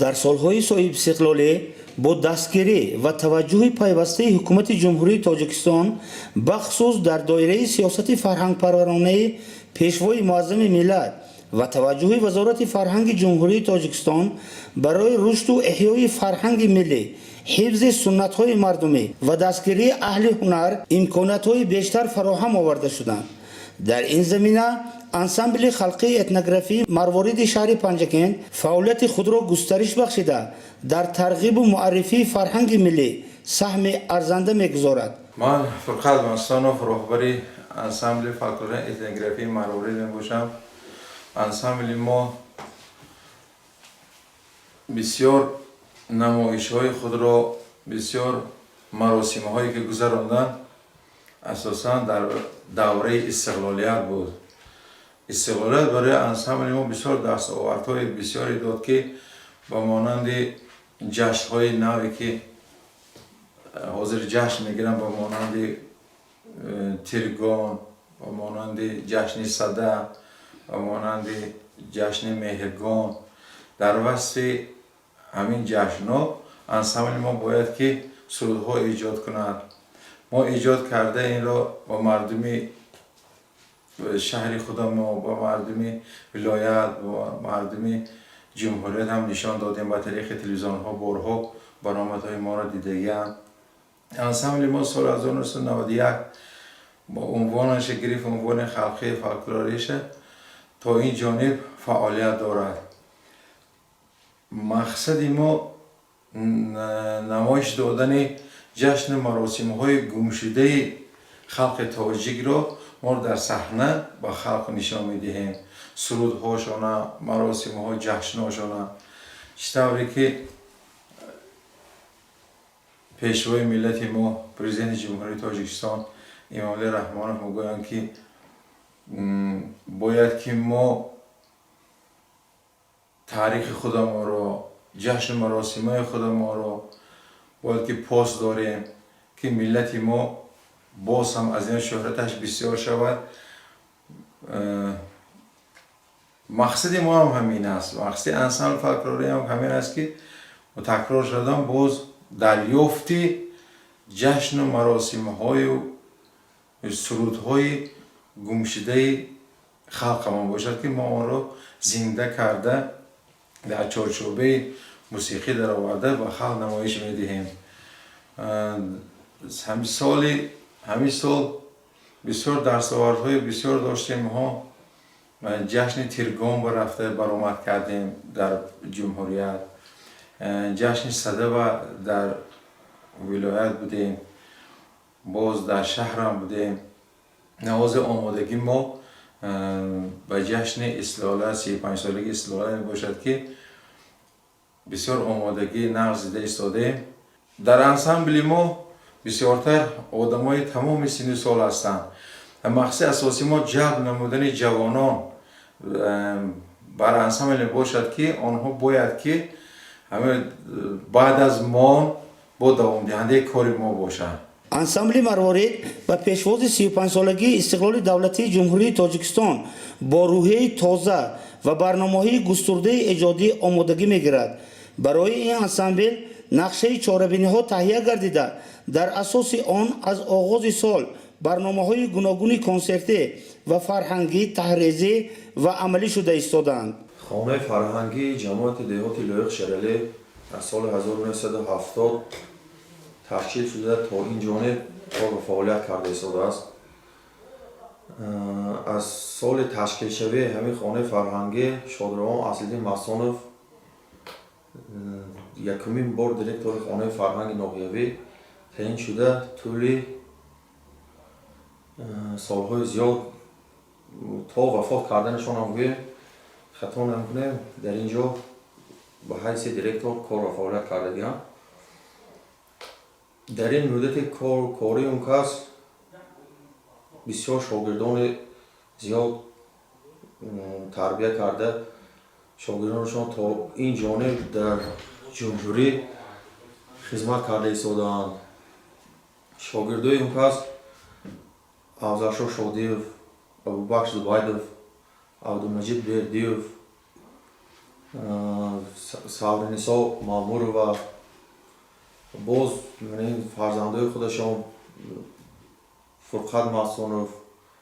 Дар солҳои соҳибистиқлолӣ бо дастгирӣ ва таваҷҷӯҳи пайвастаи Ҳукумати Ҷумҳурии Тоҷикистон, бахусус дар доираи сиёсати фарҳангпарваронаи Пешвои Муаззами миллат ва таваҷҷӯҳи Вазорати фарҳанги Ҷумҳурии Тоҷикистон барои рушду эҳёи фарҳанги миллӣ, ҳифзи суннатҳои мардумӣ ва дастгирии аҳли ҳунар имкониятҳои бештар фароҳам оварда шуданд. Дар ин замина ансамбли халқии этнографии «Марвориди» шаҳри Панҷакент фаъолияти худро густариш бахшида, дар тарғибу муаррифии фарҳанги миллӣ саҳми арзанда мегузорад. Ман Фурқат Мастонов, роҳбари ансамбли фолклори этнографии «Марворид» мебошам. Ансамбли мо бисёр намоишҳои худро, бисёр маросимҳое ки гузаронданд, асосан дар давраи истиқлолият буд. Истиқлолият барои ансамбли мо бисёр дастовардҳои бисёре дод, ки ба монанди ҷашнҳои наве, ки ҳозир ҷашн мегиранд, ба монанди Тиргон, ба монанди ҷашни Сада, ба монанди ҷашни Меҳргон. Дар васфи ҳамин ҷашнҳо ансамбли мо бояд ки сурудҳо эҷод кунад. Мо эҷод карда, инро ба мардуми шаҳри худамо, ба мардуми вилоят, ба мардуми ҷумҳурият ҳам нишон додем. Ба тариқи телевизионҳо борҳо баромадҳои моро дидагианд. Ансамбли мо соли 1991 бо унвонаше гирифт, унвони халқии фолклориша. То ин ҷониб фаъолият дорад. Мақсади мо намоиш додани ҷашну маросимҳои гумшудаи халқи тоҷикро мо дар саҳна ба халқ нишон медиҳем, сурудҳошона, маросимҳо, ҷашнҳошона. Чӣ тавре ки Пешвои миллати мо, Президенти Ҷумҳурии Тоҷикистон Эмомалӣ Раҳмонов мегӯянд, ки бояд ки мо таърихи худамонро, ҷашну маросимҳои худамонро бояд ки пос дорем, ки миллати мо боз ҳам аз ин шӯҳраташ бисёр шавад. Мақсади мо ҳам ҳамин аст, мақсади ансамбли фолклорӣ ҳам ҳамин аст, ки такрор шудан, боз дарёфти ҷашну маросимҳою сурудҳои гумшудаи халқамон бошад, ки мо онро зинда карда, дар чорчӯбаи мусиқӣ дароварда, ба халқ намоиш медиҳем. Ҳамин сол бисёр дастовардҳои бисёр доштем. Мо ҷашни Тиргон рафта баромад кардем дар ҷумҳурият, ҷашни Садаба дар вилоят будем, боз дар шаҳрам будем. Навози омодагӣ мо ба ҷашни истиқлолият, 35-солагии истиқлолият мебошад, ки бисёр омодагӣ нағз дида истодаем. Дар ансамбли мо бисёртар одамои тамоми синну сол ҳастанд. Мақсади асосии мо ҷалб намудани ҷавонон бар ансамбл мебошад, ки онҳо бояд ки баъд аз мо бо давомдиҳандаи кори мо бошанд. Ансамбли «Марворид» ба пешвози 35-солагии истиқлоли давлатии Ҷумҳурии Тоҷикистон бо рӯҳияи тоза ва барномаҳои густурдаи эҷодӣ омодагӣ мегирад. Барои ин ансамбл нақшаи чорабиниҳо таҳия гардида, дар асоси он аз оғози сол барномаҳои гуногуни консертӣ ва фарҳангӣ таҳрезӣ ва амалӣ шуда истодаанд. Хонаи фарҳангии ҷамоати деҳоти Лоиқ Шералӣ аз соли 1970 ташкил шуда, то ин ҷониб кор ва фаъолият карда истодааст. Аз соли ташкилшавии ҳамин хонаи фарҳангӣ шодравон Аслиддин Мастонов якумин бор директори хонаи фарҳанги ноҳиявӣ таъин шуда, тӯли солҳои зиёд то вафот карданашонам гӯем, хато намекунем, дар ин ҷо ба ҳайси директор кор ва фаъолият кардагиам. Дар ин муддати кории он кас бисёр шогирдони зиёд тарбия карда, шогирдонашон то ин ҷониб дар ҷумҳурӣ хизмат карда истодаанд. Шогирдои он кас Афзалшоҳ Шодиев, Абубакр Зубайдов, Абдумаҷид Бердиев. Савринисо Мамурова, боз фарзандои худашон Фурқат Масонов,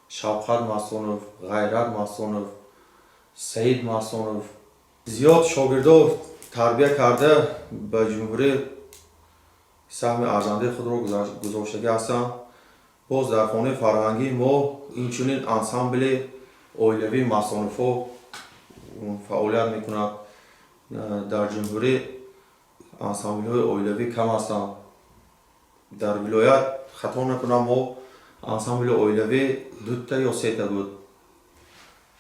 Шавқат Масонов, Ғайрат Масонов, Саид Масонов. Зиёд шогирдо тарбия карда, ба ҷумҳурӣ саҳми арзандаи худро гузоштагӣ ҳастанд. Боз дар хонаи фарҳангии мо инчунин ансамбли оилавии Масоновҳо фаъолият мекунад. Дар ҷумҳурӣ ансамблҳои оилавӣ кам ҳастанд. Дар вилоят, хато накунам, мо ансамбли оилавӣ дута ё сета буд.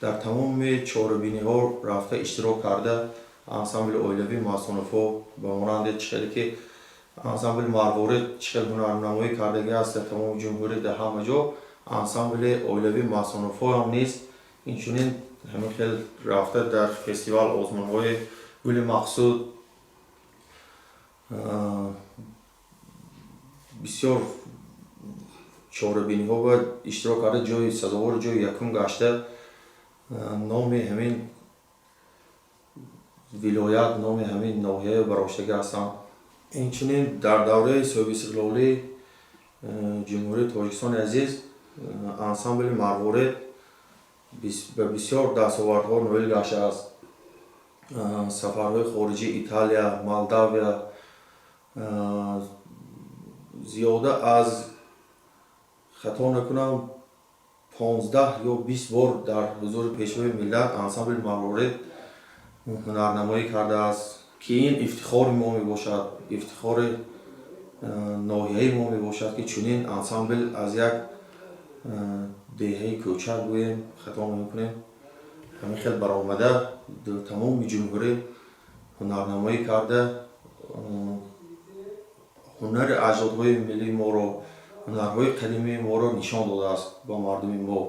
Дар тамоми чорабиниҳо рафта иштирок карда, ансамбли оилавии Масоновҳо, ба монанди чӣ хеле ки ансамбли Марворид чӣ хел ҳунарнамоӣ кардагӣ аст дар тамоми ҷумҳурӣ, дар ҳама ҷо, ансамбли оилавии Масоновҳоам низ инчунин ҳамин хел рафта, дар фестивал озмунҳои Гули Мақсуд бисёр чорабиниҳо бояд иштирок карда, ҷои сазовори ҷои якум гашта, номи ҳамин вилоят, номи ҳамин ноҳия бароштагӣ ҳастанд. Инчунин дар давраи соҳибистиқлолии Ҷумҳурии Тоҷикистони азиз ансамбли Марворид ба бисёр дастовардҳо ноил гаштааст. Сафарҳои хориҷӣ, Италия, Молдавия, зиёда аз, хато накунам, 15 ё 20 бор дар ҳузури Пешвои миллат ансамбли Марворид ҳунарнамоӣ кардааст, ки ин ифтихори мо мебошад, ифтихори ноҳияи мо мебошад, ки чунин ансамбл аз як деҳаи кӯчак гӯем, хато намекунем, ҳамин хел баромада, тамоми ҷумҳурӣ ҳунарнамоӣ карда, ҳунари аҷдодҳои миллии моро, ҳунарҳои қадимии моро нишон додааст ба мардуми мо.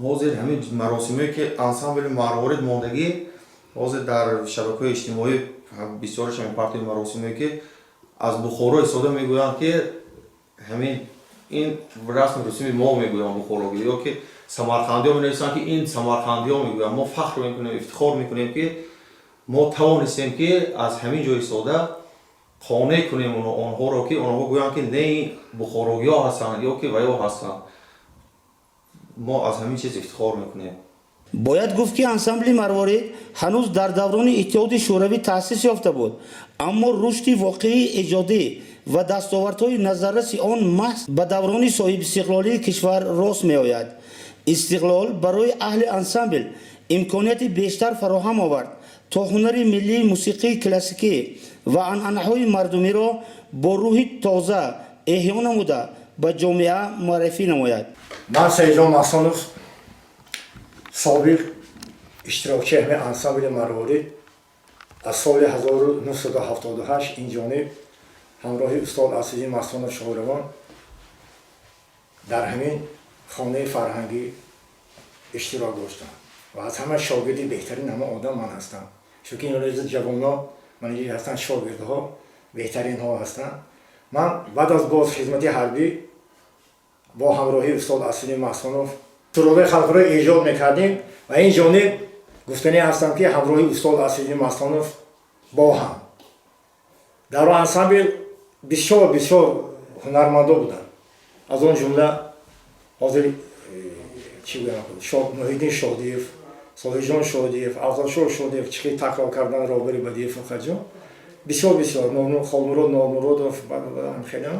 Ҳозир ҳамин маросимое ки ансамбли Марворид мондагӣ, ҳозир дар шабакаҳои иҷтимоӣ бисёраш ҳамин партои маросимое ки аз Бухоро истода мегӯянд, ки ҳамин ин расму русуми мо мегӯянд бухорогӣ, ё ки самарқандиҳо менависанд, ки ин самарқандиҳо мегӯянд. Мо фахр мекунем, ифтихор мекунем, ки мо тавонистем, ки аз ҳамин ҷо истода қонеъ кунем онҳоро, ки онҳо гӯянд, ки не, ин бухорогиҳо ҳастанд ё ки ваё ҳастанд. Мо аз ҳамин чиз ифтихор мекунем. Бояд гуфт, ки ансамбли Марворид ҳанӯз дар даврони Иттиҳоди Шӯравӣ таъсис ёфта буд, аммо рушди воқеии эҷодӣ ва дастовардҳои назарраси он маҳз ба даврони соҳибистиқлолии кишвар рост меояд. Истиқлол барои аҳли ансамбл имконияти бештар фароҳам овард, то ҳунари миллии мусиқии классикӣ ва анъанаҳои мардумиро бо рӯҳи тоза эҳё намуда, ба ҷомеа муаррифӣ намояд. Ман Саидҷон Масонов, собиқ иштирокчии ҳамин ансамбли Марворид, аз соли 1978 ин ҷониб ҳамроҳи устод Асиддин Масонов Шоҳравон дар ҳамин хонаи фарҳангӣ иштирок доштам ва аз ҳама шогирди беҳтарин ҳама одам ман ҳастам, чунки ин ҷавонҳо ман ҳастанд, шогирдҳо беҳтаринҳо ҳастанд. Ман баъд аз боз хизмати ҳарбӣ бо ҳамроҳии устод Асиддин Масонов сурудҳои халқиро эҷод мекардем ва ин ҷониб гуфтанӣ ҳастам, ки ҳамроҳи устод Асиддин Масонов бо ҳам дар ансамбл бисёр бисёр ҳунармандо буданд, аз он ҷумла ҳозир чӣ гӯям, Муҳиддин Шодиев, Соҳибҷон Шодиев, Афзалшоҳ Шодиев, чӣ хел такрор кардан, роҳбари бадии Фурқатҷон, бисёр бисёр, Холмурод Нормуродов хеле.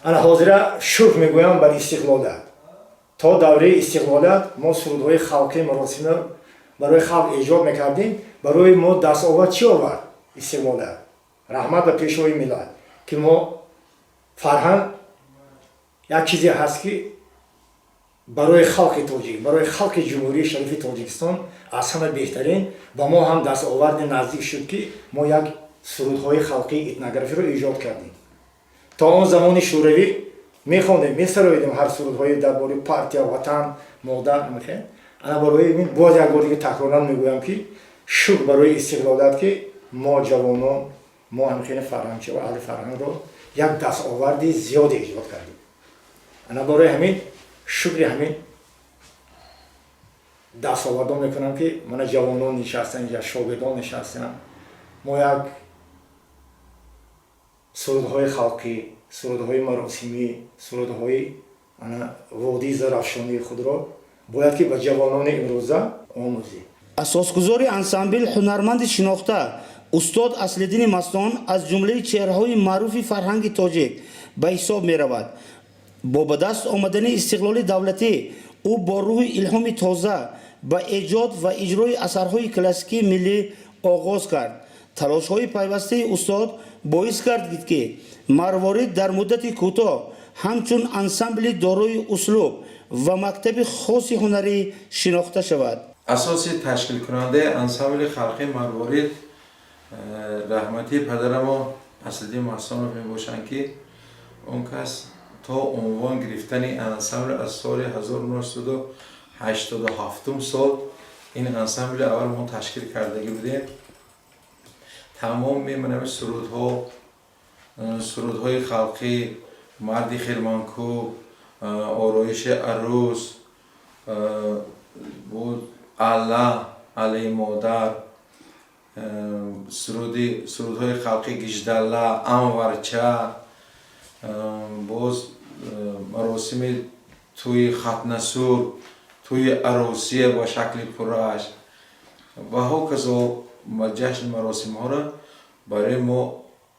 Ана ҳозира шукр мегӯям бар истиқлолият. То давраи истиқлолият мо сурудҳои халқи маросимро барои халқ эҷод мекардем. Барои мо дастовард чӣ овард истиқлолият? Раҳмат ба Пешвои миллат, ки мо фарҳанг як чизе ҳаст, ки барои халқи тоҷик, барои халқи Ҷумҳурии шарифи Тоҷикистон аз ҳама беҳтарин ва мо ҳам дастоварди наздик шуд, ки мо як сурудҳои халқии этнографиро эҷод кардем. То он замони шӯравӣ мехондем, месароидем ҳар сурудҳои дар бораи партия, ватан, модар. Ана барои ин боз як бор дига такроран мегӯям, ки шукр барои истиқлолият, ки мо ҷавонон, мо ҳамхеле фарҳангчи ва аҳли фарҳангро як дастоварди зиёде эҷод кардем. Ана барои ҳамин шукри ҳамин Дастовардон мекунам, ки мана ҷавонон нишастан инҷа, шогирдон нишастан. Мо як сурудҳои халқӣ, сурудҳои маросимӣ, сурудҳои водии Зарафшонии худро бояд ки ба ҷавонони имрӯза омӯзем. Асосгузори ансамбл, ҳунарманди шинохта устод Аслиддини Мастон аз ҷумлаи чеҳраҳои маъруфи фарҳанги тоҷик ба ҳисоб меравад. Бо ба даст омадани истиқлоли давлатӣ ӯ бо рӯҳи илҳоми тоза ба эҷод ва иҷрои асарҳои классикии миллӣ оғоз кард. Талошҳои пайвастаи устод боис гардид, ки Марворид дар муддати кӯтоҳ ҳамчун ансамбли дорои услуб ва мактаби хоси ҳунарӣ шинохта шавад. Асоси ташкилкунандаи ансамбли халқии Марворид раҳматии падарамон Аслиддин Мастонов мебошанд, ки он кас то унвон гирифтани ансамбл аз соли 1987 сол ин ансамбли аввал мо ташкил кардагӣ будем. Тамоми манами сурудҳо, сурудҳои халқӣ, марди хирманкӯб, ороиши арӯс буд, алла аллаи модар, суруди сурудҳои халқи гиждалла, анварча, боз маросими тӯи хатнасур, тӯи арӯсия ба шакли пуррааш ва ҳоказо ҷашни маросимҳоро барои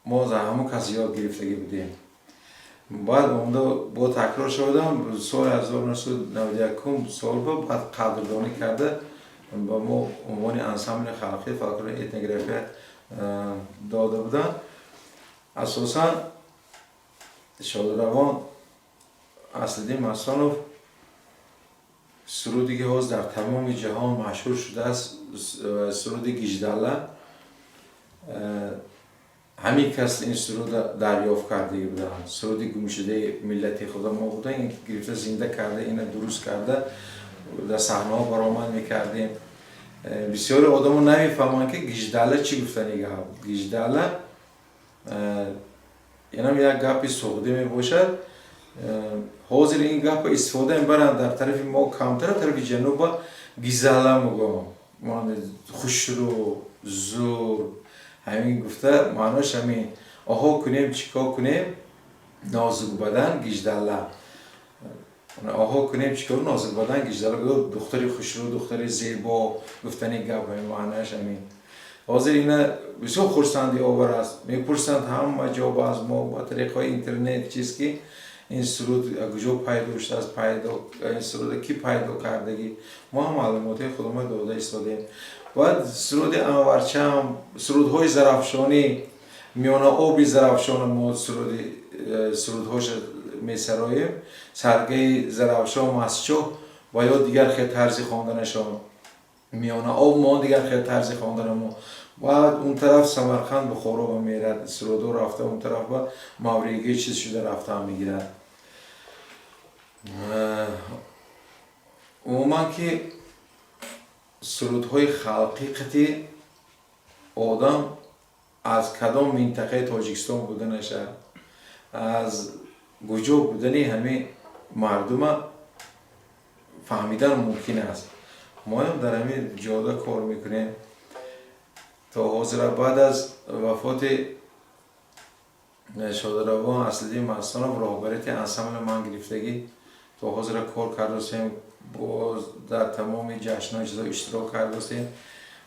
мо за ҳамон кас ёд гирифтагӣ будем. Баъд омада бо такрор шудам соли 1991 сол ба баъд қадрдонӣ карда ба мо унвони ансамбли халқи фолклори этнография дода буданд. Асосан шодравон Аслиддин Мастонов суруде ки ҳозир дар тамоми ҷаҳон машҳур шудааст, суруди гиждалла, ҳамин кас ин суруда дарёфт кардагӣ буданд. Суруди гумшудаи миллати худо мо буда, гирифта, зинда карда, ина дуруст карда, дар саҳнаҳо баромад мекардем. Бисёри одамо намефаҳманд, ки гиждалла чӣ гуфтани гап. Гиждалла инам як гапи суғдӣ мебошад. Ҳозир ин гапро истифода мебаранд дар тарафи мо камтара, тарафи ҷануба гизалла мегӯям, хушрӯ, зур, ҳамин гуфта маънош ҳамин. Оҳо кунем, чӣ кор кунем, нозукбадан гиждалла, оҳо кунем, чӣ кор, нозукбадан гиждалла, духтари хушрӯ, духтари зебо гуфтани гап, ҳамин маънояш ҳамин. Ҳозир ина бисёр хурсандиовар аст, мепурсанд ҳама ҷо аз мо ба тариқҳои интернет чиз, ки ин суруд куҷо пайдо шудааст, пайдо ин суруда кӣ пайдо кардагӣ. Мо ҳам маълумотҳои худомо дода истодем. Баъд суруди анварчаам, сурудҳои Зарафшонӣ, миёнаоби Зарафшона мо суруди сурудҳоша месароем, саргаи Зарафшон, Мастчоҳ ва ё дигар хел тарзи хонданашон, миёнаоб мо дигар хел тарзи хонданамо. Баъд он тараф Самарқанд, Бухоро ба мерад сурудҳо, рафта он тараф ба мавриги чиз шуда рафта мегирад. Умуман ки сурудҳои халқӣ қати одам аз кадом минтақаи Тоҷикистон буданаша, аз куҷо будани ҳамин мардума фаҳмидан мумкин аст. Моям дар ҳамин ҷода кор мекунем то ҳозира. Баъд аз вафоти шодравон Аслиддин Мастонов роҳбарияти ансамбли ман гирифтагӣ то ҳозира кор кардастем, боз дар тамоми ҷашнҳо, чизо иштирок кардастем.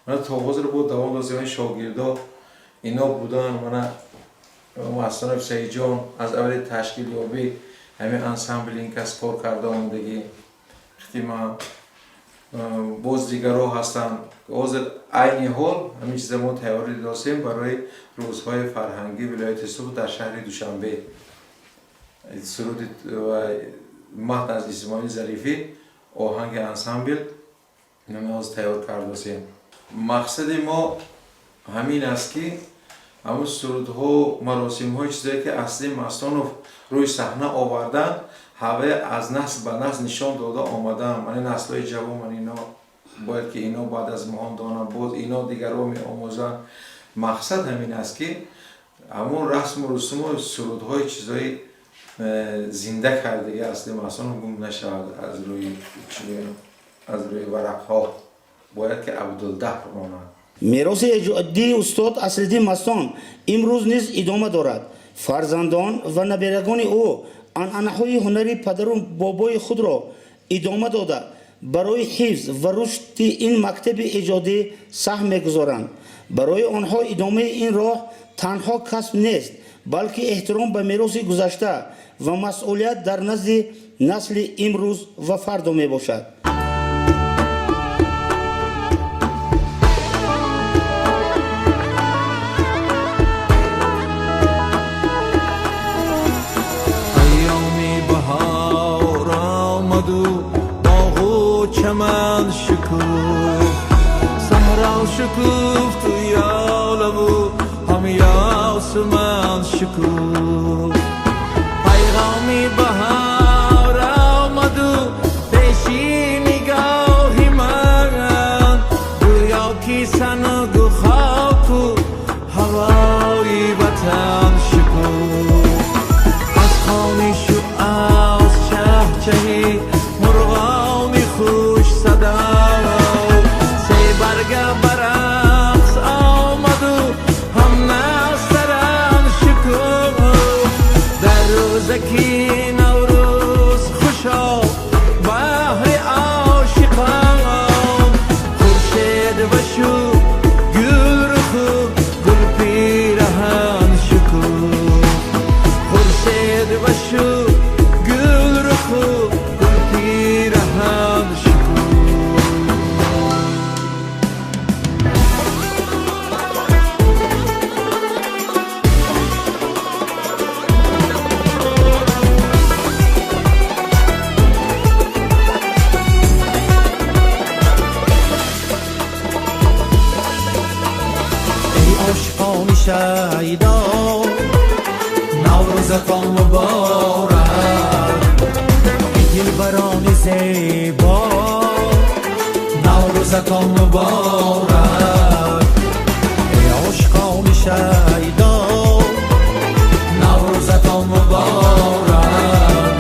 Мана то ҳозир бо давом достем. Шогирдо ино буданд. Мана Мастонов Саидҷон аз аввали ташкилёбӣ ҳамин ансамбл ин кас кор карда омадагӣ хитима, боз дигарҳо ҳастанд. Ҳозир айни ҳол ҳамин чиза мо тайёрӣ достем барои рӯзҳои фарҳангии вилояти Суғд дар шаҳри Душанбе. Суруди матн аз Исмоили Зарифӣ, оҳанги ансамбл ҳозир тайёр кардасем. Мақсади мо ҳамин аст, ки ҳамун сурудҳо, маросимҳои чизое ки Асли Мастонов рӯи саҳна оварданд, ҳаве аз насл ба насл нишон дода омадаанд. Мани наслҳои ҷавон, ман ино бояд ки ино баъд аз моҳон донанд, боз ино дигарро меомӯзанд. Мақсад ҳамин аст, ки ҳамун расму русуму сурудҳои чизои зинда кардагӣ Асли Мастонов гум нашавад аз рӯи чӣ. Аз рӯи варақҳо бояд ки Абдулдаф монад. Мероси эҷодии устод Аслиддин Мастон имрӯз низ идома дорад. Фарзандон ва наберагони ӯ анъанаҳои ҳунари падару бобои худро идома дода, барои ҳифз ва рушди ин мактаби эҷодӣ саҳм мегузоранд. Барои онҳо идомаи ин роҳ танҳо касб нест, балки эҳтиром ба мероси гузашта ва масъулият дар назди насли имрӯз ва фардо мебошад. Айёми баҳор омаду боғу чаман шукуфт, саҳро шукуфту ёлаву ҳам ёсуман шукуфт. Пайғоми баҳор омаду пеши нигоҳи ман, гӯё ки сангу хоку ҳавои ватан шукуфт. Аз хонишу аз чаҳчаҳи мурғони хушсадо, себарга ба рақс омаду ҳам настаран шукуфт. Дар рӯзаки Наврӯз хушо баҳри ошиқон, хуршед вашу гулруху гулпираҳан шукуфт. Хуршед вашу гулруху гулпираҳан шукуфт. Эй ошиқони шайдо, Наврӯзатон муборак. Эй дилбарони зебо, Наврӯзатон муборак. Эй ошиқони шайдо, Наврӯзатон муборак.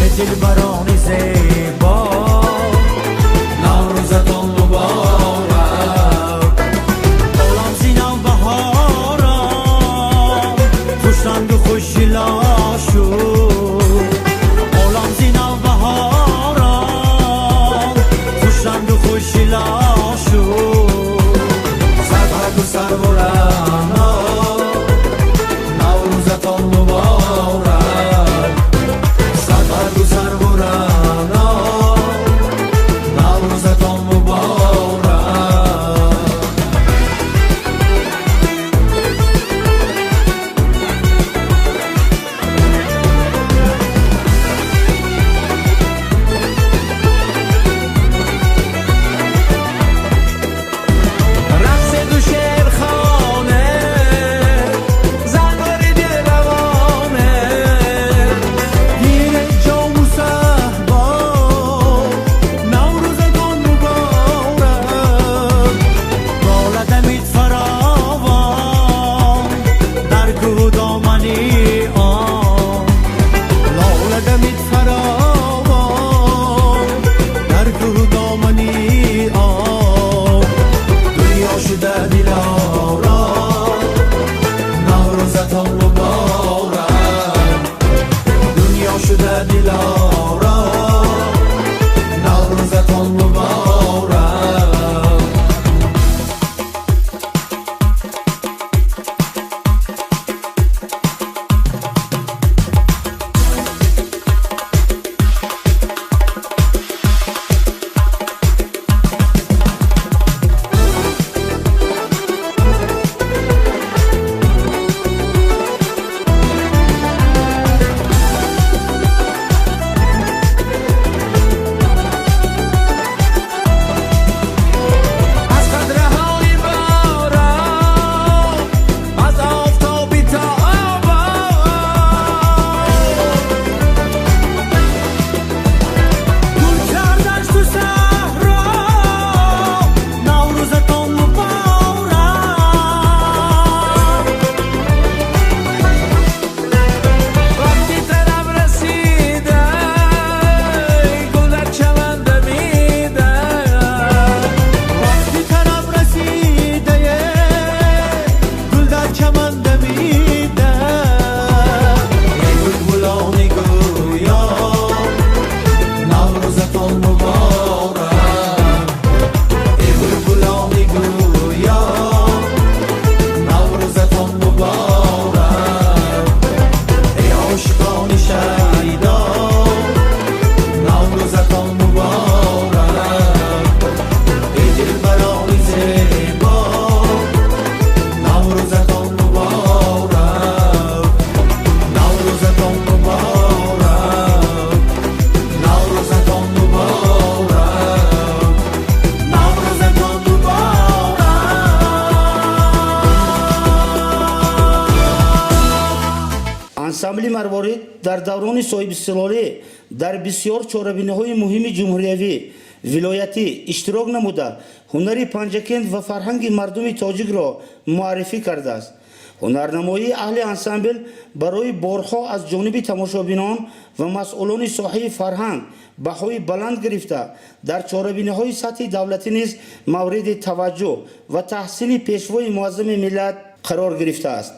Эй дилбарони зебо, Наврӯзатон муборак. Олам зинав баҳорам, хушрангу хушжило шуд. Олам зинав баҳорам, хушрангу хушжило шуд. Ансамбли «Марворид» дар даврони соҳибистиқлолӣ дар бисёр чорабиниҳои муҳими ҷумҳуриявӣ, вилоятӣ иштирок намуда, ҳунари Панҷакент ва фарҳанги мардуми тоҷикро муаррифӣ кардааст. Ҳунарнамоии аҳли ансамбл барои борҳо аз ҷониби тамошобинон ва масъулони соҳаи фарҳанг баҳои баланд гирифта, дар чорабиниҳои сатҳи давлатӣ низ мавриди таваҷҷӯҳ ва таҳсини Пешвои Муаззами миллат қарор гирифтааст.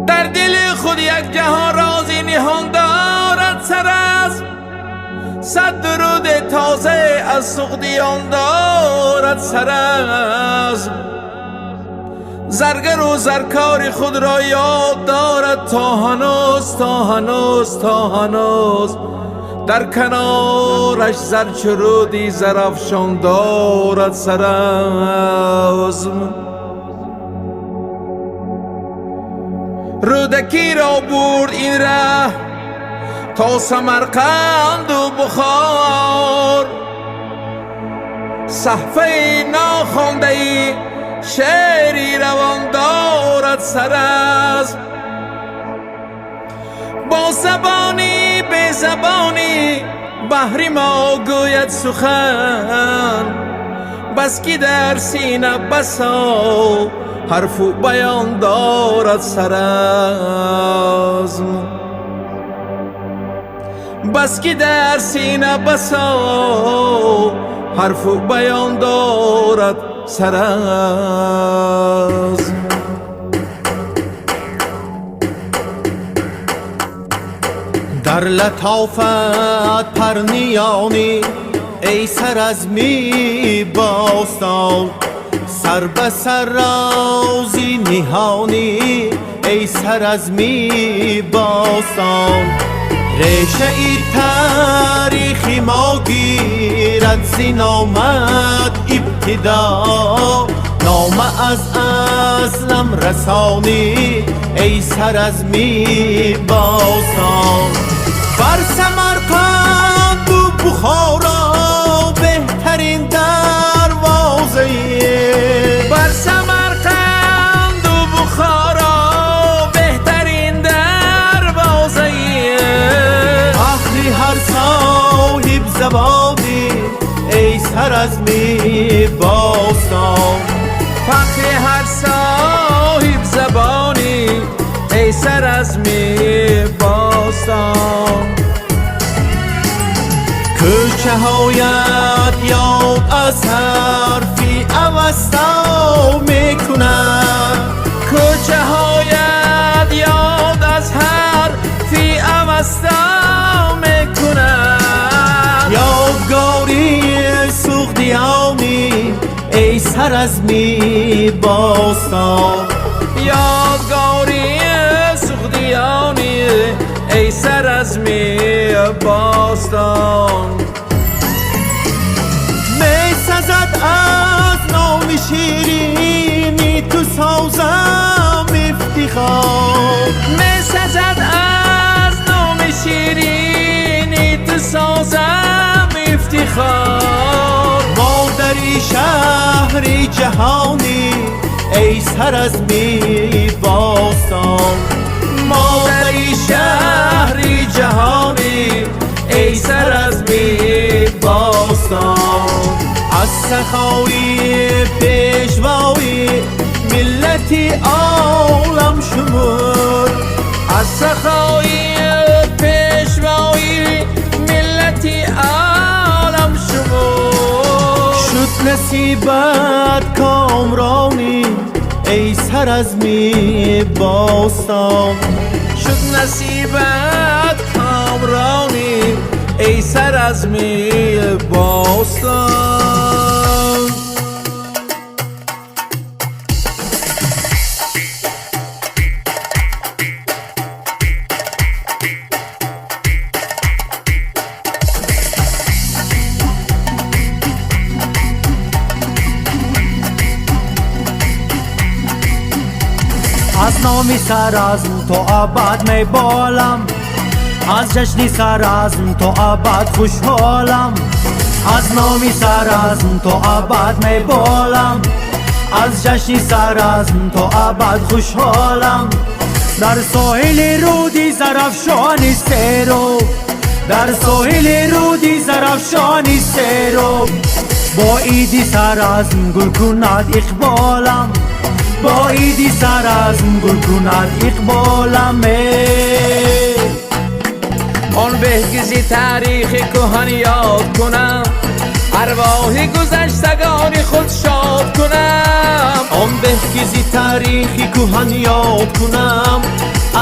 Дар дили худ як ҷаҳон рози ниҳон дорад Саразм, сад дуруди тоза аз Суғдиён дорад Саразм. Заргару заркори худро ёд дорад то ҳанӯз, то ҳанӯз, то ҳанӯз. Дар канораш зарчуруди Зарафшон дорад Саразм. Рӯдакиро бурд ин раҳ то Самарқанду Бухор, саҳфаи нохондаи шеъри равон дорад Саразм. Бо забони безабонӣ баҳри мо гӯяд сухан, бас ки дар сина басо ҳарфу баён дорад Саразм, бас ки дар сина басо ҳарфу баён дорад Саразм. Дар латофат парниёнӣ, эй Саразми бостон, сар ба сар рози ниҳонӣ, эй Саразми бостон. Решаи таърихи мо гирад зи номат ибтидо, нома аз аслам расонӣ, эй Саразми бостон. Бар Самарқанду Бухоро беҳтарин дарвозаи, бар Самарқанду Бухоро беҳтарин дарвозаи, фахри ҳар соҳиб забонӣ, эй Саразми бостон. Фахри ҳар соҳиб забонӣ, эй Саразми бостон. Кӯчаҳоят ёд аз ҳарфи Авасто мекунад, кӯчаҳоят ёд аз ҳарфи Авасто мекунад, ёдгори Суғдиёнӣ, эй Саразми бостон. Ёдгори Суғдиёнӣ, эй Саразми бостон. Месазад аз номи ширини ту созам ифтихор, месазад аз номи ширини ту созам ифтихор. Модари шаҳри ҷаҳонӣ, эй Саразми бостон. Модари шаҳри ҷаҳонӣ, эй Саразми бостон. Аз сахои пешвои миллати олам шумур, аз сахои пешвои миллати олам шумур. Шуд насибат комронӣ, эй Саразми бостон. Шуд насибат комронӣ, эй Саразми бостон. Аз номи Саразм то абад меболам, аз ҷашни Саразм то абад хушҳолам. Аз номи Саразм то абад меболам, аз ҷашни Саразм то абад хушҳолам. Дар соҳили руди Зарафшони сероб, дар соҳили руди Зарафшони сероб, бо иди Саразм гул кунад иқболам, бо иди Саразм гул кунад иқболам. Он беҳ ки зи таърихи куҳан ёд кунам, арвоҳи гузаштагони худ шод кунам. Он беҳ ки зи таърихи куҳан ёд кунам,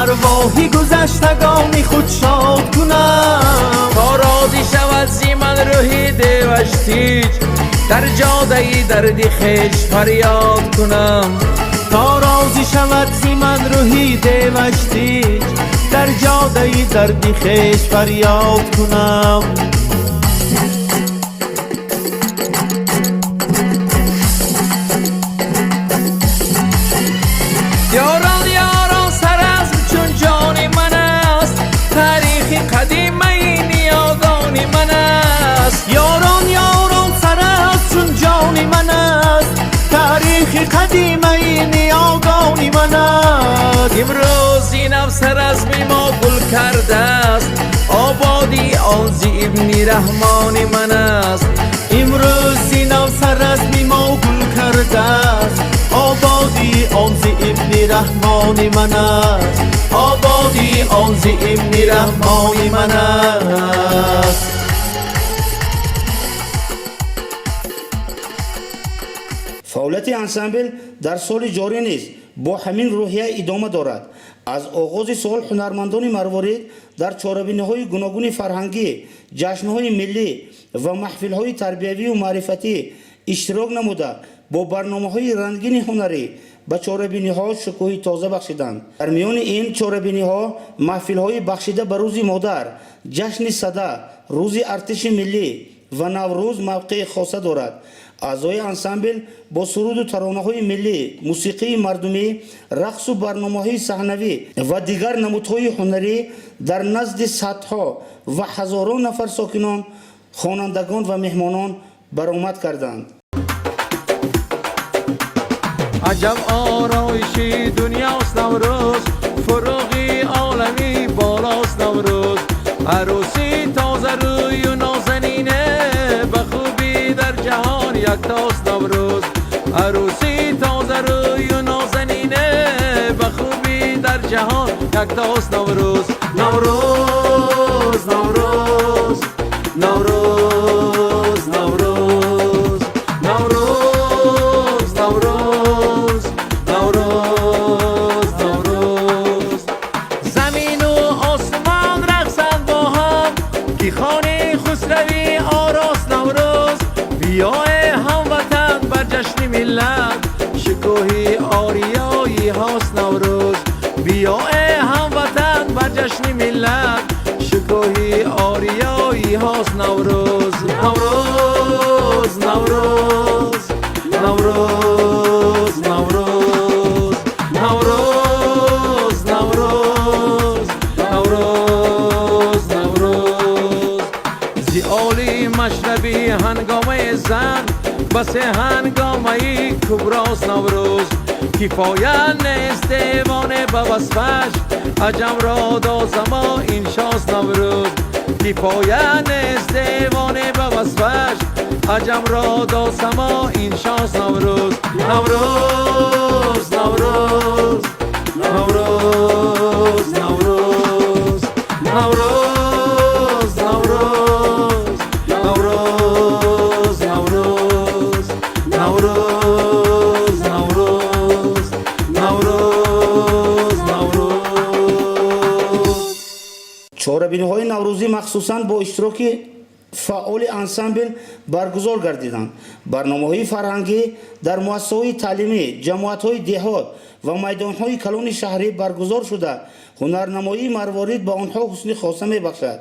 арвоҳи гузаштагони худ шод кунам. То розӣ шавад зи ман рӯҳи деваш тиҷ, дар ҷодаи дарди хеш фарёд кунам. То розӣ шавад зи ман рӯҳи деваш тиҷ, дар ҷодаи дарди хеш фарёд кунам. Ёрон, ёрон, Саразм чун ҷони ман аст, таърихи қадимаи ниёгони ман аст. Ёрон, ёрон, Саразм чун ҷони ман аст, таърихи қадимаи ниёгони ман аст. Имрӯз инав Саразми мо гул кардааст, ободии он зи ибни Раҳмони ман аст. Имрӯз инав Саразми мо гул кардааст, ободии он зи ибни Раҳмони ман аст. Ободии он зи ибни Раҳмони ман аст. Фаъолияти ансамбл дар соли ҷорӣ низ бо ҳамин рӯҳия идома дорад. Аз оғози сол ҳунармандони Марворид дар чорабиниҳои гуногуни фарҳангӣ, ҷашнҳои миллӣ ва маҳфилҳои тарбиявию маърифатӣ иштирок намуда, бо барномаҳои рангини ҳунарӣ ба чорабиниҳо шукӯҳи тоза бахшиданд. Дар миёни ин чорабиниҳо маҳфилҳои бахшида ба Рӯзи модар, ҷашни Сада, Рӯзи артиши миллӣ ва Наврӯз мавқеи хоса дорад. Аъзои ансамбл бо суруду таронаҳои миллӣ, мусиқии мардумӣ, рақсу барномаҳои саҳнавӣ ва дигар намудҳои ҳунарӣ дар назди садҳо ва ҳазорон нафар сокинон, хонандагон ва меҳмонон баромад карданд. Аҷаб ороиши дунёст Наврӯз, фурӯғи оламӣ болост Наврӯз. Арӯси тозарӯю нозанине, ба хубӣ дар ҷаҳон яктост Наврӯз. Арӯси тозарӯю нозанине, ба хубӣ дар ҷаҳон яктост Наврӯз. Наврӯз, Наврӯз, Наврӯз, Наврӯз, Наврӯз, Наврӯз, Наврӯз, Наврӯз. Замину осмон рақсанд бо ҳам, ки хони хусравӣ орост Наврӯз. Биё эй ҳамватан бар ҷашни миллат, шукӯҳи ориёӣ ҳост Наврӯз. Биё эй ҳамватан бар ҷашни миллат, шукӯҳи ориёӣ ҳост Наврӯз. Наврӯз, Наврӯз, Наврӯз, Наврӯз, Наврӯз, Наврӯз, Наврӯз, Наврӯз. Зи оли машрабӣ ҳангомаи зан, басе ҳангомаи куброст Наврӯз. Кифоя нест девоне ба васфаш, аҷамро дозамо ин шост Наврӯз. Кифоя нест девоне ба васфаш, аҷамро дозамо ин шост Наврӯз. Наврӯз, Наврӯз, Наврӯз, Наврӯз, Наврӯз, Наврӯз, Наврӯз, Наврӯз, Наврӯз, Наврӯз, Наврӯз, Наврӯз. Чорабиниҳои наврӯзӣ махсусан бо иштироки фаъоли ансамбл баргузор гардиданд. Барномаҳои фарҳангӣ дар муассисаҳои таълимӣ, ҷамоатҳои деҳот ва майдонҳои калони шаҳрӣ баргузор шуда, ҳунарнамоии Марворид ба онҳо ҳусни хоса мебахшад.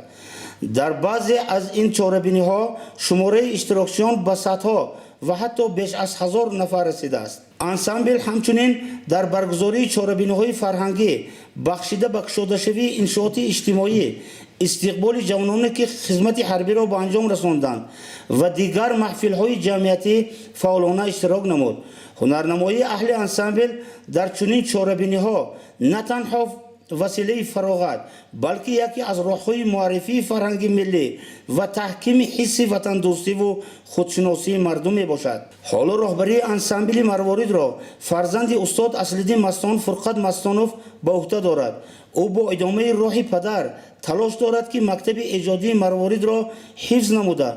Дар баъзе аз ин чорабиниҳо шумораи иштирокчиён ба садҳо ва ҳатто беш аз 1000 нафар расидааст. Ансамбл ҳамчунин дар баргузории чорабиниҳои фарҳангӣ бахшида ба кушодашавии иншооти иҷтимоӣ, Истиқболи ҷавононе, ки хизмати ҳарбиро ба анҷом расонданд, ва дигар маҳфилҳои ҷамъиятӣ фаъолона иштирок намуд. Ҳунарнамоии аҳли ансамбл дар чунин чорабиниҳо на танҳо василаи фароғат, балки яке аз роҳҳои муаррифии фарҳанги миллӣ ва таҳкими ҳисси ватандӯстиву худшиносии мардум мебошад. Ҳоло роҳбарии ансамбли Марворидро фарзанди устод Аслиддин Мастон, Фурқат Мастонов, ба уҳда дорад. Ӯ бо идомаи роҳи падар талош дорад, ки мактаби эҷодии Марворидро ҳифз намуда,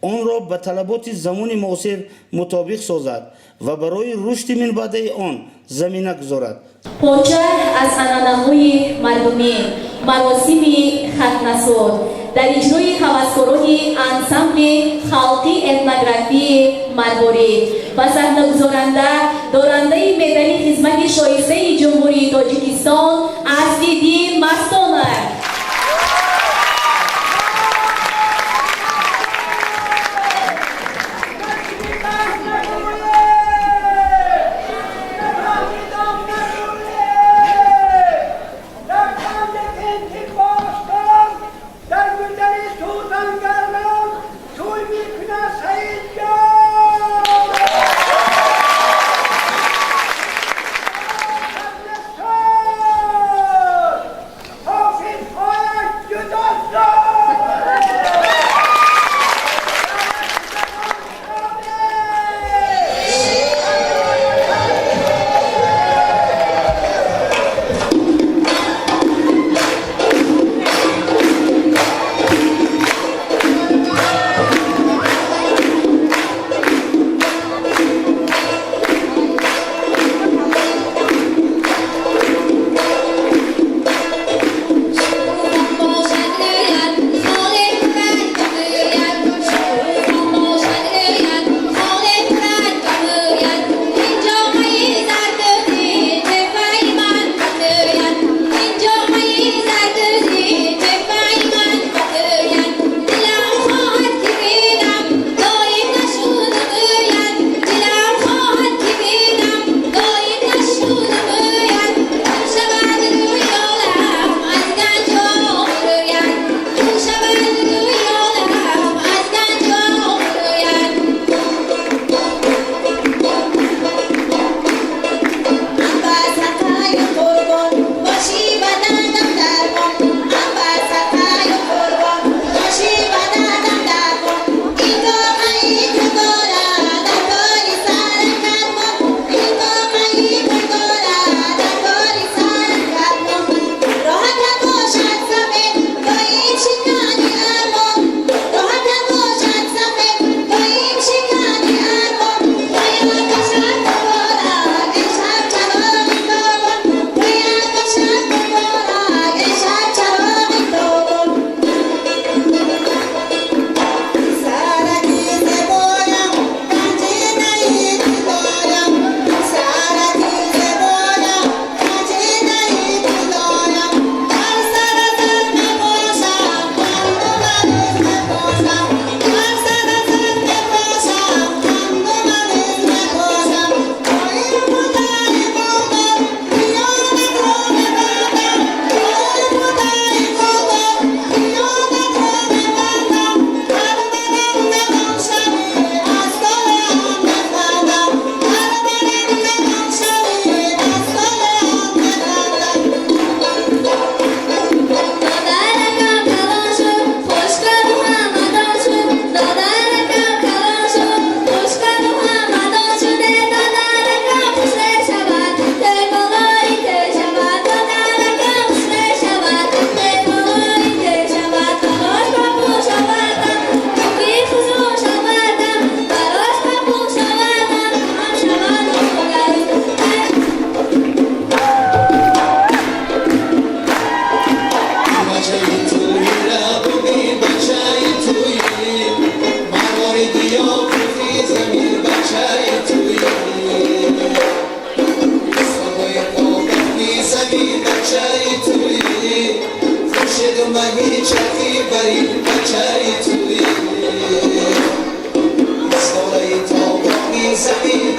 онро ба талаботи замони муосир мутобиқ созад ва барои рушди минбаъдаи он замина гузорад. Порча аз анъанаҳои мардумӣ, маросими хатнасуд дар иҷрои ҳаваскорони ансамбли халқи этнографии Марворид ба саҳнагузоранда, дорандаи медали хизмати шоистаи Ҷумҳурии Тоҷикистон Аслиддин Мастонов.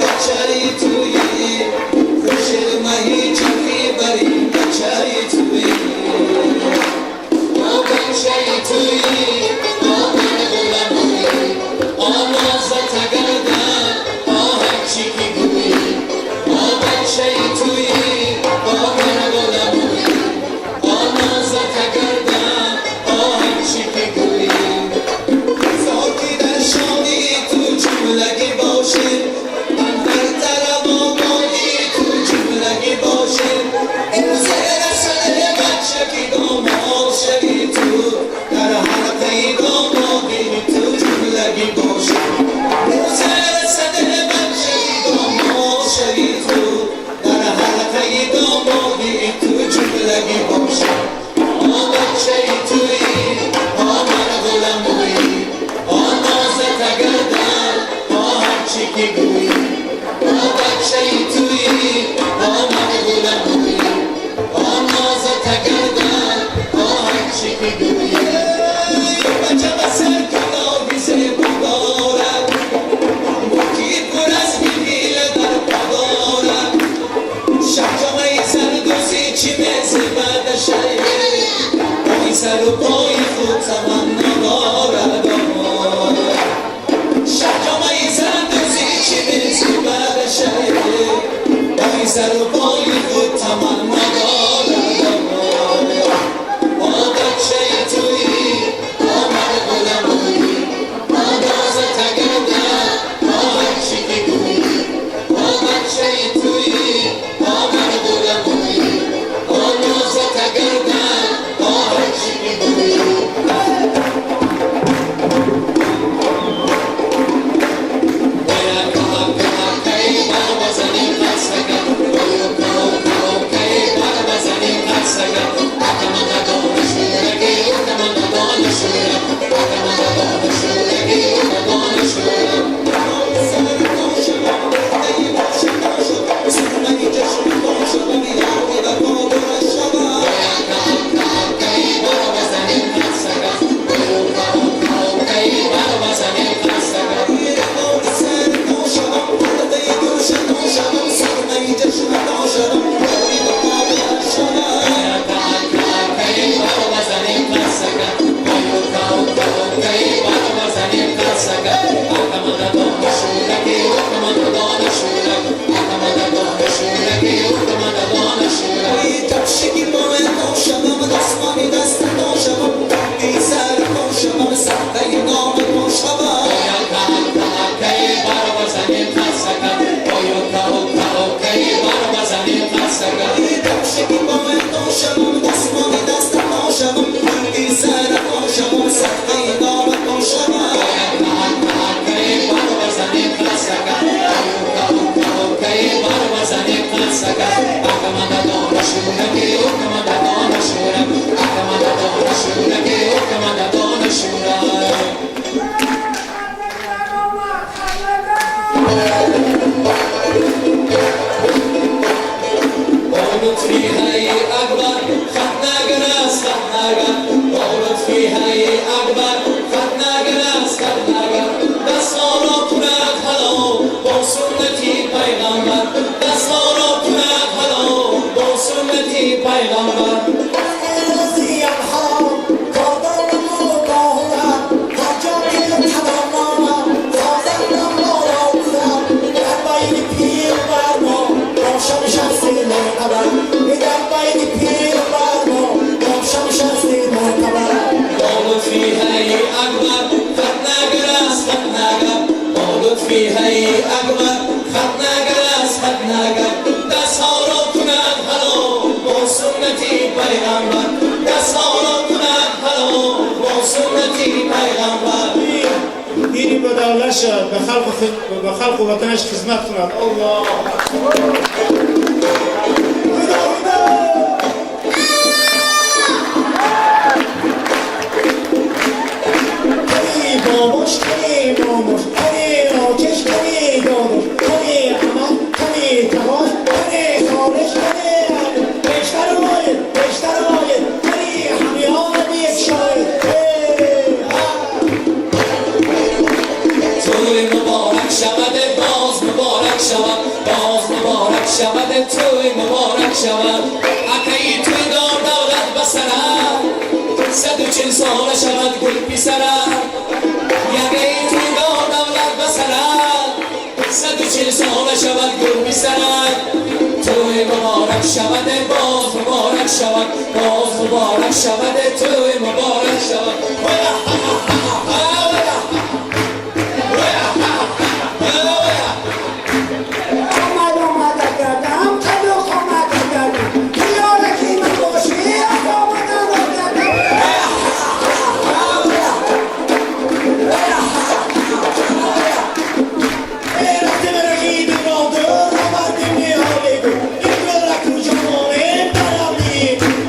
Бачаи туи. Диллаги бошам. О бачаи туӣ, о ман ғуламӯӣ, о нозата гардам, о ҳарчи ки гӯӣ. О бачаи туӣ, о ман ғуламӯӣ, о нозата гардам, о ҳарчи ки гӯӣ. Бача ба сар калоҳи зебо дорад, ки пур аз ҳила дар по дорад. Шаҳҷомаи зардӯзӣ чӣ мезебадашай, пой сару пои худ таманно дорад. Шаҳҷомаи зардӯзӣ чӣ мезебадашай, пой сару пои худ таманно дорад. О бачаи туӣ, о ман ғуламӯӣ, о нозата гардам, о ҳарчи ки гӯӣ. О бачаи туӣ, о ман ғуламӯӣ, о нозата гардам, о ҳарчи ки гӯӣ. به خلق و وطنش خدمت کند. الله. توی مبارک شود اکای توی دار دولت بسرم 140 ساله شود گل پسرم یگای توی دار دولت بسرم 140 ساله شود گل پسرم توی مبارک شود باز مبارک شود باز مبارک شود توی مبارک شود. Thank you.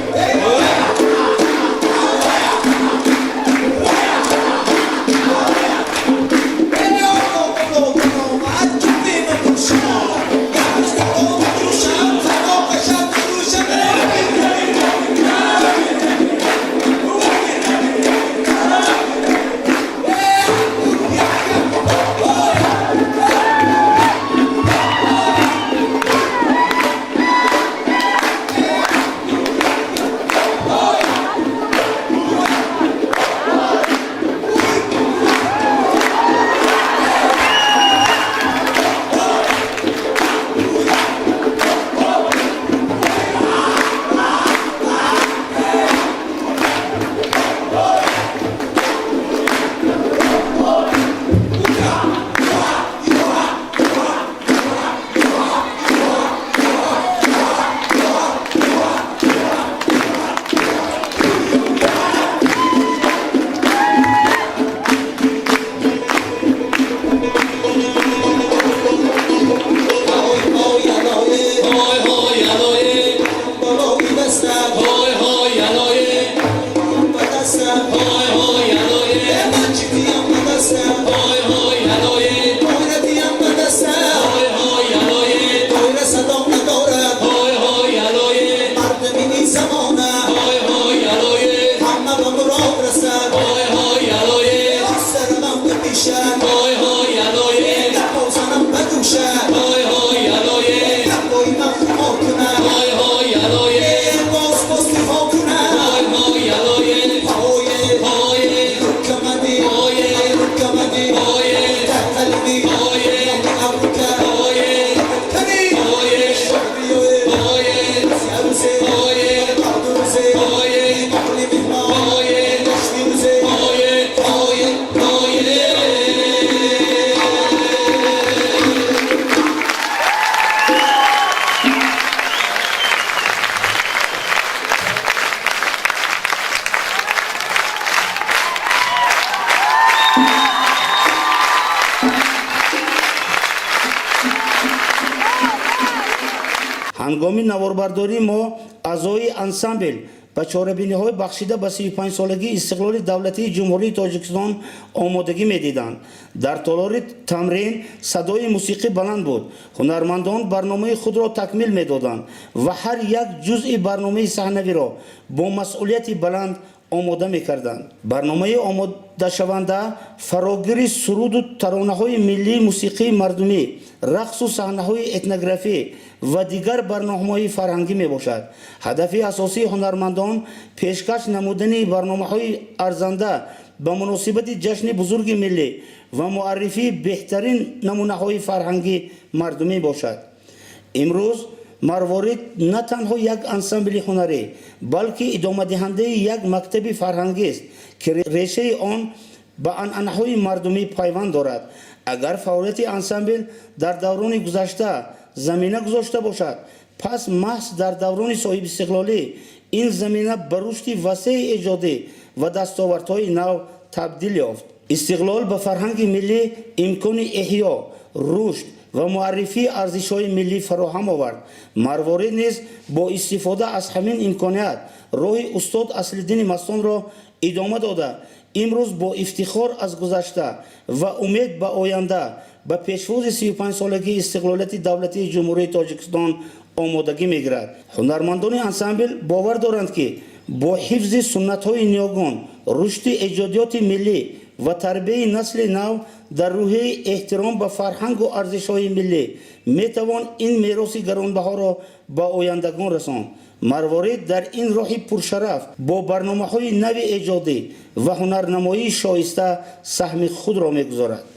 Ҳангоми наворбардории мо аъзои ансамбл ба чорабиниҳои бахшида ба 35-солагии истиқлоли давлатии Ҷумҳурии Тоҷикистон омодагӣ медиданд. Дар толори тамрин садои мусиқӣ баланд буд. Ҳунармандон барномаи худро такмил медоданд ва ҳар як ҷузъи барномаи саҳнавиро бо масъулияти баланд омода мекарданд. Барномаи омодашаванда фарогири суруду таронаҳои миллии, мусиқии мардумӣ, рақсу саҳнаҳои этнографӣ ва дигар барномаҳои фарҳангӣ мебошад. Ҳадафи асосии ҳунармандон пешкаш намудани барномаҳои арзанда ба муносибати ҷашни бузурги миллӣ ва муаррифии беҳтарин намунаҳои фарҳанги мардумӣ бошад. Имрӯз Марворид на танҳо як ансамбли ҳунарӣ, балки идомадиҳандаи як мактаби фарҳангист, ки решаи он ба анъанаҳои мардумӣ пайванд дорад. Агар фаъолияти ансамбл дар даврони гузашта замина гузошта бошад, пас маҳз дар даврони соҳибистиқлолӣ ин замина ба рушди васеи эҷодӣ ва дастовардҳои нав табдил ёфт. Истиқлол ба фарҳанги миллӣ имкони эҳё, рушд ва муаррифии арзишҳои миллӣ фароҳам овард. Марворид низ бо истифода аз ҳамин имконият роҳи устод Аслиддини Мастонро идома дода, имрӯз бо ифтихор аз гузашта ва умед ба оянда ба пешвози 35-солагии истиқлолияти давлатии Ҷумҳурии Тоҷикистон омодагӣ мегирад. Ҳунармандони ансамбл бовар доранд, ки бо ҳифзи суннатҳои ниёгон, рушди эҷодиёти миллӣ ва тарбияи насли нав дар рӯҳияи эҳтиром ба фарҳангу арзишҳои миллӣ метавон ин мероси гаронбаҳоро ба ояндагон расонд. Марворид дар ин роҳи пуршараф бо барномаҳои нави эҷодӣ ва ҳунарнамоии шоиста саҳми худро мегузорад.